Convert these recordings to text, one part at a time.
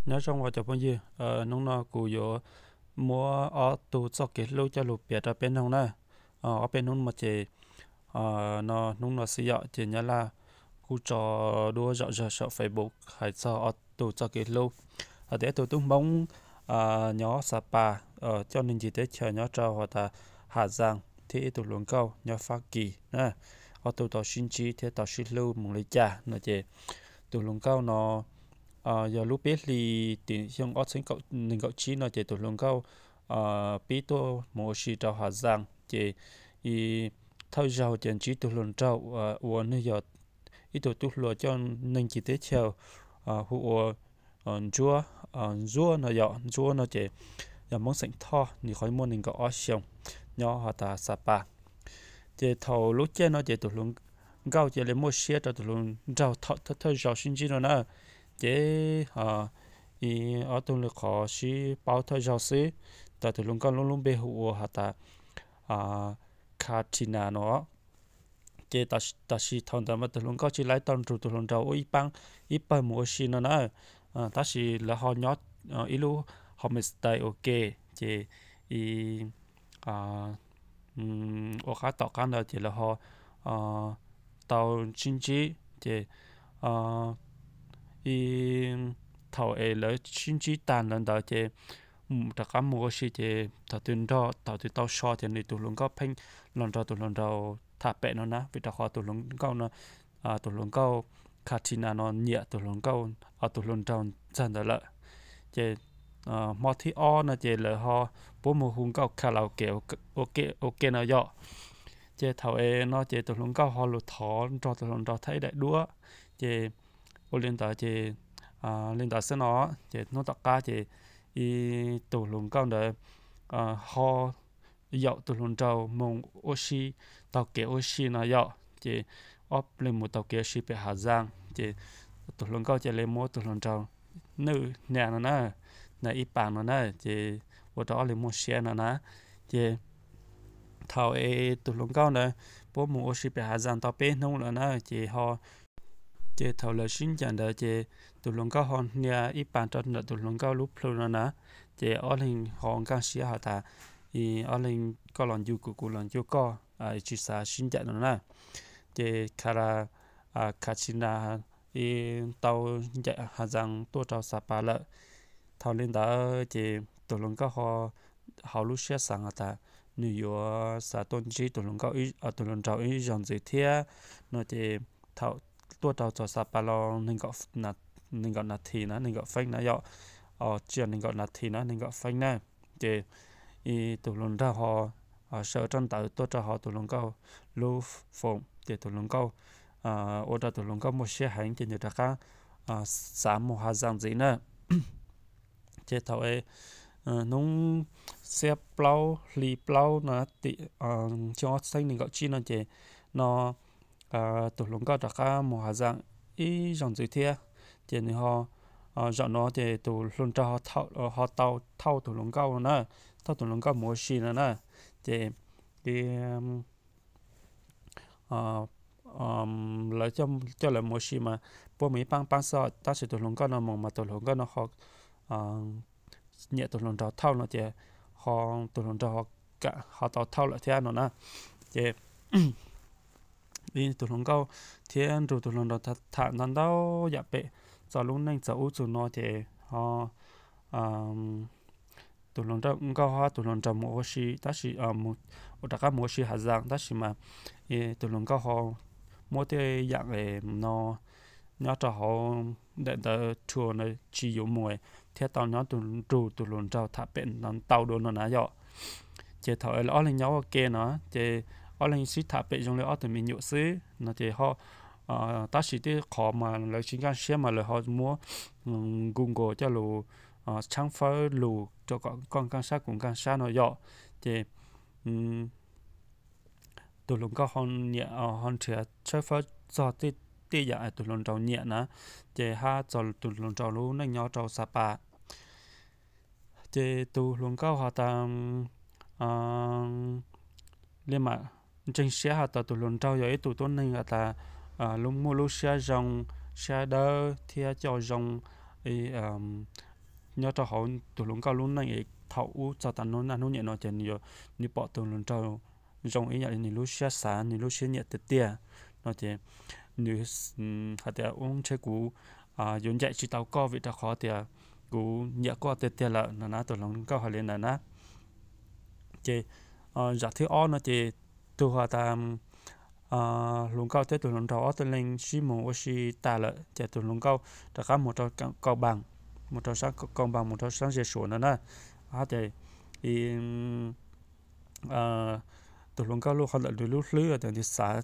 Nyob zoo os cov phooj ywg, hnub no kuv yuav muab ob tug txoj kev hlub coj lug piav rau peb noog na. Ob peb hnub no ces, no hnub no xwb yom, ces Nyab Laj kuj tso duab zom zaws saum Facebook hais txog ob tug txoj kev hlub. Hais tias ib tug tub Hmoob nyob Sapa, coj neeg ncig teb chaws nyob rau has tas Hà Giang thiab ib tug hluas nkauj nyob Fab Kis na, ob tug tau sib ntsib thiab tau sib hlub mus li cas no ces tus hluas nkauj no yog lub peb hlis tim xyoo ob txhiab nees nkaum tsib no ces tus hluas nkauj pib tuaj mus ua si rau Hà Giang ces thawj zaug ces ntsib tus hluas nraug uas nws yog ib tug tub hluas coj neeg ncig teb chaws hu ua Ntsuab, Ntsuab no yom, Ntsuab no ces yog Hmoob xeem Thoj, nws qhov muaj nees nkaum ob xyoos, nyob has tas Sapa. Ces thaum lub caij no ces tus hluas nkauj cia li muaj siab rau tus hluas nraug thawj zaug sib ntsib no na. Ces ob tug li qhov sib paub thawj zaug xwb, tas tus hluas nkauj lub lub npe hu ua has tas Katrina no. Ces tam sim thaum ntawd mas tus hluas nkauj tsis laib tau nrug tus hluas nraug ua ib paab, ib pawg mus ua si no na. Tab sis lawv ho nyob ib lub homestay ua ke, ces ua qab tom qab ntawd ces lawv ho tau sib ntsib ces thaum es lawv sib ntsib tag ntawd ntawd ces rov qab mus ua si ces thaum twg nrog thaum twg tau so ces nws tus hluas nkauj pheej los nrog tus hluas nraug tham pem no na, vim rau qhov tus hluas nkauj no, tus hluas nkauj Katrina no nyiam tus hluas nkauj, tus hluas nraug txog ntawd lawm. Ces hmo thib ob no ces lawv ho puab mus hu nkauj karaoke ua ke no yom. Ces thaum es no ces tus hluas nkauj ho lug thov nrog tus hluas nraug thaij ib daim duab. Ces ua li ntawd ces li ntawd xwb no ces hnub tom qab ces ib tus hluas nkauj ntawd ho yaum tus hluas nraug mus ua si, taug kev ua si no yom. Ces ob leeg mus taug kev ua si pem Hà Giang ces tus hluas nkauj cia li muab tus hluas nraug nwj hnia no na, hnia ib pas no na, ces ua rau ob leeg muaj siab no na. Ces thaum es tus hluas nkauj ntawd puab mus ua si pem Hà Giang tau peb hnub lawm na, ces ho ces thaum lawv sib ncaim ntawd ces tus hluas nkauj ho hnia ib pas rau ntawm tus hluas nkauj lub plhu no na. Ces ob leeg ho nkaaj siab has tas, ob leeg koj los ncu kuv, kuv los ncu koj, tsis xav sib ncaim no na. Ces Kara, Katrina tau ncaim Hà Giang tuaj rau Sapa lawm. Thaum li ntawd ces tus hluas nkauj ho hauv lub siab xaav has tas nws yuav xav tuaj ntsib tus hluas nraug ib zaug ntxiv thiab no ces thaum tuaj rau txog Sapa los nees nkaum nas this na, nees nkaum feeb na yom, tsis yog nees nkaum nas this na, nees nkaum feeb na. Ces tus hluas nraug ho sawv rab ntawv tuaj rau hauv tus hluas nkauj lub foos ces tus hluas nkauj ua rau tus hluas nkauj muaj siab heev ces nws rov qab xav mus Hà Giang ntxiv na. Ces thaum es hnub xiab plaub hli plaub no tim xyoo ob txhiab nees nkaum tsib no ces no tus hluas nkauj rov qab mus Hà Giang ib zaug ntxiv thiab. Ces nws ho, zaum no ces tus hluas nraug ho tau thauj tus hluas nkauj no na, thauj tus hluas nkauj mus ua si no na. Ces lawv coj lawv mus ua si mas puab mus ib paab paab xwb, tab sis tus hluas nkauj no mus mas tus hluas nkauj no ho nyiam tus hluas nraug thauj no ces ho tus hluas nraug ho tau thauj lawm thiab no na. Ces tus hluas nkauj thiab nrug tus hluas nraug tham ntau ntau yam pem txog lub neej txog ub txug no ces ho tus hluas nkauj hab tus hluas nraug mus ua si tab sis ua rov qab mus ua si Hà Giang tab sis mas tus hluas nkauj ho muab tej yam no nyob rau hauv daim ntawv tour no tsis yuav mus thiab tau nyob nrug tus hluas nraug tham pem ntau dua no na yom. Ces thaum lawv ob leeg nyob ua ke no ces ob leeg sib tham pem zoo li ob tug me nyuam xwb no ces ho tab sis tej qhov mas lawv tsis nkaaj siab mas lawv ho muab Google coj lug tshaab fawb lug rau kom koj nkaaj sab kuv nkaaj sab no yom. Ces tus hluas nkauj ho nyiam ho nrhiav tshawb fawb txog tej yam tus hluas nraug nyiam na, ces hab txog tus hluas nraug lub neej nyob rau Sapa. Ces tus hluas nkauj has tas li mas ntseeg siab has tas tus hluas nraug yog ib tug tuab neeg has tas muaj lub siab zoo, siab dawb thiab coj zoo, nyob rau hauv tus hluas nkauj lub neej es thaum ub txog tav hnub niaj hnub niam no ces nws yuav, nws pom tus hluas nraug zoo ib yam li nws lub siab xav, nws lub siab nyiam tiag tiag no ces nws hais tias, ub, ntshe kuv yuav ncaim tsis tau koj vim rau qhov tias kuv nyiam koj tiag tiag lawm no na, tus hluas nkauj hais li ntawd na. Ces zam thib ob no ces tus has tas hluas nkauj thiab tus hluas nraug ob tug leej sib mus ua si tas lawm ces tus hluas nkauj rov qab mus rau kaum npas, mus rau sab kaum npas, mus rau sab ze suav no na. Ces tus hluas nkauj lub qhov ntawm nws lub hlwb tias nws xav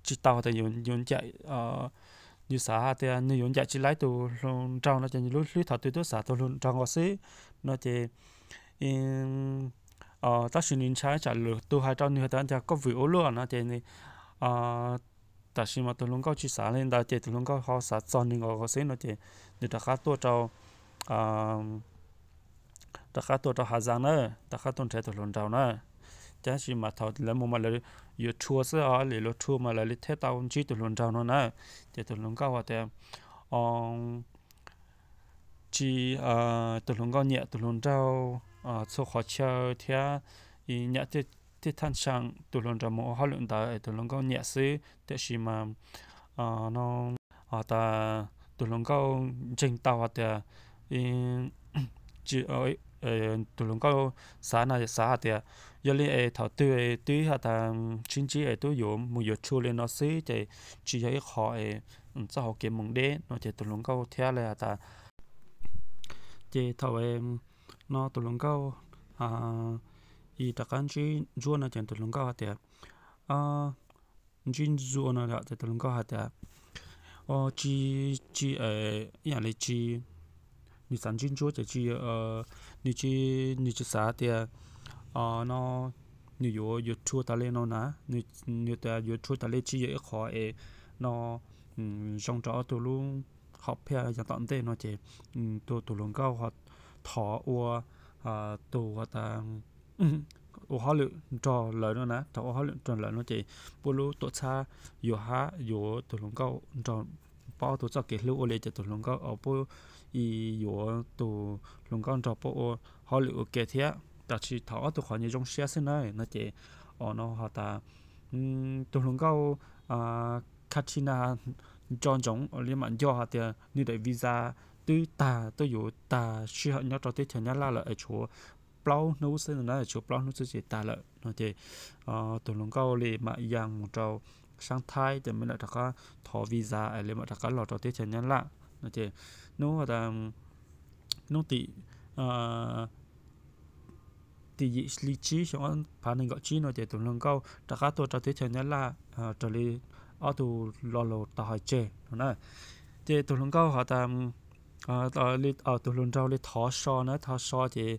tsis tau tias yuav ncaim, nws xav hais tias nws yuav ncaim tsis laib tus hluas nraug no ces nws lub hlwb thaum twg twb xav tus hluas nraug nkaus xwb no ces tab sis nws ntshai tsam lwm tus hais rau nws tias koj vwm ua luaj no ces tam sim mas tus hluas nkauj tsis xav li ntawd ces tus hluas nkauj ho xav txog nws nkaus xwb no ces nws rov qab tuaj rau rov qab tuaj rau hav zas na, rov qab tuaj nrhiav tus hluas nraug na. Tab sis mas thaum lawv mus mas lawv yuav tshua xwb os, lawv yuav tshua mas lawv li thiaj tau ntsib tus hluas nraug no na. Ces tus hluas nkauj hais tias tsis, tus hluas nkauj nyiam tus hluas nraug txhua qhov chaw thiab nyiam tej thaj tsam tus hluas nraug mus ua hauj lwm ntawd es tus hluas nkauj nyiam xwb, tiam sis mas no tas tus hluas nkauj ntseeg tau hais tias tus hluas nkauj xav no xav hais tias yog li es thaum twg twb has tas sib ntsib es twb yuav mus yuav tshua li no xwb ces tsis yog ib qho es txoj hauv kev mus deb no ces tus hluas nkauj thiaj li has tas ces thaum no tus hluas nkauj rov qab ntsib Ntsuab no ces tus hluas nkauj hais tias ntsib Ntsuab no ces tus hluas nkauj hais tias tsis, tsis, ib yam li tsis, nws xav ntsib Ntsuab ces tsis, nws tsis, nws tsis xav tias no nws yuav yuav tshua tas li no na, nws tias yuav tshua tas li tsis yog ib qho es no zoo rau ob tug lub hom phiaj yav tom ntej no ces tus, tus hluas nkauj thov ua tus ua hauj lwm nrog lawv no na, thov ua hauj lwm nrog lawv no ces puab lub tuam txhab yuav hab yuav tus hluas nkauj nrog, paub tus txoj kev hlub ua li ces tus hluas nkauj puab yuav tus hluas nkauj nrog puab ua hauj lwm ua ke thiab. Tab sis thaum ob tug qhov nyias zoo siab xwb na no ces no has tas tus hluas nkauj Katrina nco ntsoov li mam nco hais tias nws daim visa twb tag, twb yuav tag sij hawm nyob rau teb chaws Nyab Laj lawm es tshuav plaub hnub xwb na, tshuav plaub hnub xwb ces tag lawm no ces tus hluas nkauj li mam ya mus rau saab Thaib ces mam li rov qab thov visa es li mam rov qab los rau teb chaws Nyab Laj no ces hnub, hnub tim tim yim hli tsib xyoo ob phav nees nkaum tsib no ces tus hluas nkauj rov qab tuaj rau teb chaws Nyab Laj raws li ob tug lo lus tau hais tseg no na. Ces tus hluas nkauj has tas tus hluas nraug li thov so na, thov so ces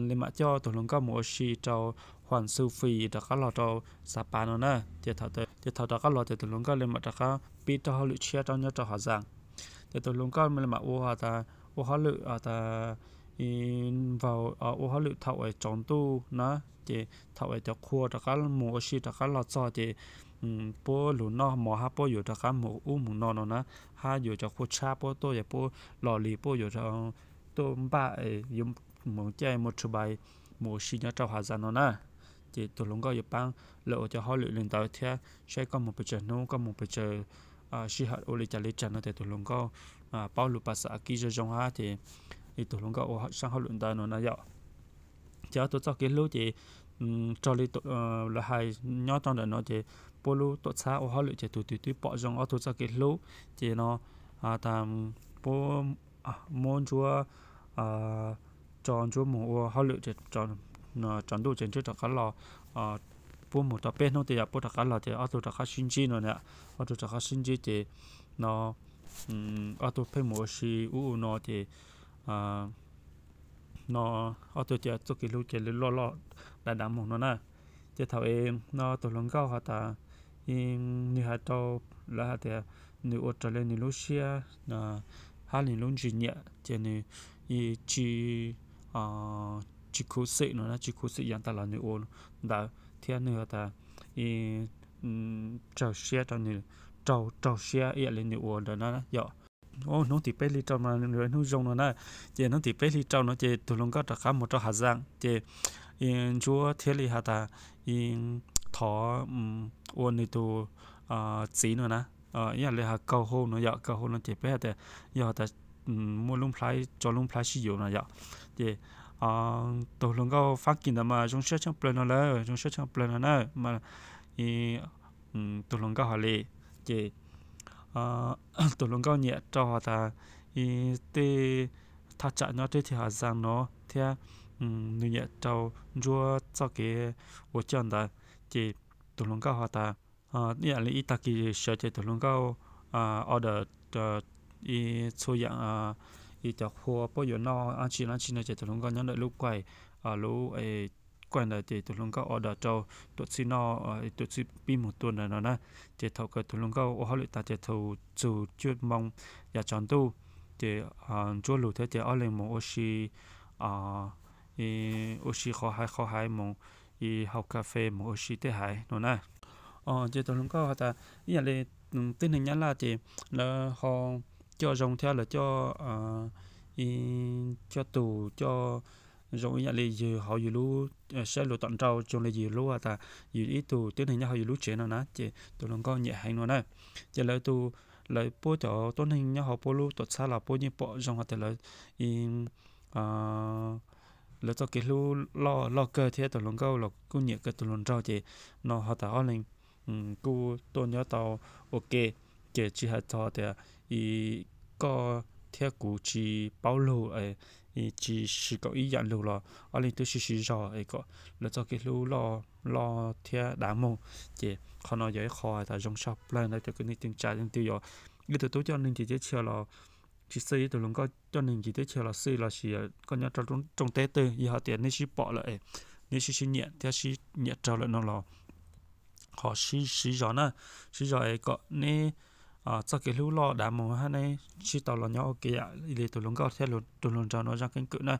li mam coj tus hluas nkauj mus ua si rau Huam Xu Fis rov qab los rau Xav Pas no na. Ces thaum rov qab los ces tus hluas nkauj li mam rov qab pib rau hauj lwm tshiab rau nyob rau Hav Zas. Ces tus hluas nkauj li mam ua has tas ua hauj lwm has tas vau ua hauj lwm thaum es tsaus ntuj na, ces thaum es cov qhua rov qab mus ua si rov qab los txog ces puab lug noj mov hab puab yuav rov qab mus ub mus no no na, hab yuav cov qhua tshab puab tuaj, yog puab los li puab yuav tuaj npaj yuav mus caij mus tshwm npais mus ua si nyob rau Hav Zas no na. Ces tus hluas nkauj yuav paab lawv ua cov hauj lwm li ntawd thiab saib koj mus pes tsawg hnub, koj mus pes tsawg sij hawm ua li cas li cas no ces tus hluas nkauj paub lus Pas Xas As Kiv zoo zoo hab ces tus hluas nkauj ua saab hauj lwm ntawd no na yom. Ces ob tug txoj kev hlub ces raws li lawv hais nyob rau ntawm no ces puab lub tuam txhab ua hauj lwm ces tus twg twb pom zoo ob tug txoj kev hlub ces no tas puab muab Ntsuab, tso Ntsuab mus ua hauj lwm ces tsaus ntuj ces Ntsuab rov qab los, puab mus tau peb hnub tej yam puab rov qab los ces ob tug rov qab sib ntsib no na, ob tug rov qab sib ntsib ces no ob tug pheej mus ua si ub ua no ces no ob tug ces txoj kev hlub ces li loj loj dav dav mus no na. Ces thaum es no tus hluas nkauj has tas nwg hais rau lawv hais tias nwg ua raws li nwg lub siab hab nwg lub ntsej nyiam ces nwg tsis, tsis khuv xim no na, tsis khuv xim yav tas los nwg ua ntawd thiab nwg has tas raug siab rau nwg, raug, raug siab ib yam li nwg ua ntawd na yom. hnub tim peb hli rau mas hnub zoo no na. Ces hnub tim peb hli rau no ces tus hluas nkauj rov qab mus rau Hav Zaas ces Ntsuab thiaj li has tas, thov ua nws tus txiv no na. Ib yam li has kaug hu no yom, kaug hu no ces peb hais tias yog has tas muaj lub nplhaib, tso lub nplhaib sib yuav no yom. Ces tus hluas nkauj Fab Kis ntawd mas zoo siab tshaaj plawg no lawm, zoo siab tshaaj plawg no na. Mas tus hluas nkauj hais li, ces tus hluas nkauj nyiam rau has tas tej thaj tsam nyob rau tim Hav Zaas no thiab nws nyiam rau Ntsuab txoj kev ua coj ntawd. Ces tus hluas nkauj has tas ib yam li ib tag kis sawv ces tus hluas nkauj order txhua yam, cov qhua puab yuav noj dab tsi dab tsi no ces tus hluas nkauj nyob ntawm lub kaij, lub kaij ntawd ces tus hluas nkauj order rau tuam txhij noj, tuam txhij pib mus tua ntawd no na. Ces thaum kawg tus hluas nkauj ua hauj lwm tas ces thaum txug cuaj moo yav tsaus ntuj ces Ntsuab lug thiab ces ob leeg mus ua si, ua si qhov hais qhov hais, mus haus kas fes, mus ua si tej hais no na. Ces tus hluas nkauj has tas ib yam li tib neeg Nyab Laj ces lawv ho coj zoo thiab lawv coj, coj tus coj zoo ib yam li yug hauv yug lub, saib lug tom nrau zoo li yug lub has tas yug ib tug tib neeg nyob hauv yug lub tsev no na. Ces tus hluas nkauj nyiam heev no na. Ces lawv tus, lawv puab cov tuab neeg nyob hauv puab lub tuam txhab los puab yeej pom zoo has tas lawv lawv txoj kev hlub loj loj kawg thiab tus hluas nkauj los kuj nyiam kawg tus hluas nraug. Ces no has tas ob leeg kuj tuaj nyob tau ua ke. Ces tsis hais txog tias koj thiab kuv tsis paub lug, tsis sib kaum ib yam lug los ob leeg twb sib sib zog es kom lawv txoj kev hlub loj loj thiab dav mog. Ces qhov no yog ib qho has tas zoo tshaj plawg ntawm cov kwv tij neej tsa leej twg yog ib tug tub coj neeg nkim teb chaws los tsis xij, ib tug hluas nkauj coj neeg nkim teb chaws los xij, lossis koj nyob rau rooj teb twg yog hais tias neb sib pom lawm, neb sib sib nyiam thiab sib nyiam raug lawm no los ho sib zog na, sib zog es kom neb txoj kev hlub loj dav mus hab neb sib tau los nyob ua ke yam li tus hluas nkauj thiab tus hluas nraug no zaj keeb kwm na.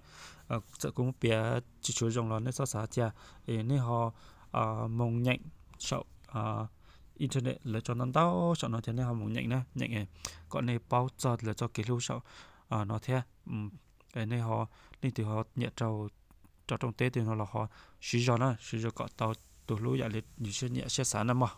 Txawm kuv muab piav tsis tshua zoo los nej txhob xav cas, es nej ho mus nyeem saum internet lawv tso ntau ntau saum no ces nej ho mus nyeem na, nyeem kom nej paub txog lawv txoj kev hlub saum no thiab. Nej ho, leej twg ho nyiam raug rau rooj teb twg no los ho sib zog na, sib zog kom tau tus hlub yam li yus siab nyiam siab xav na mog.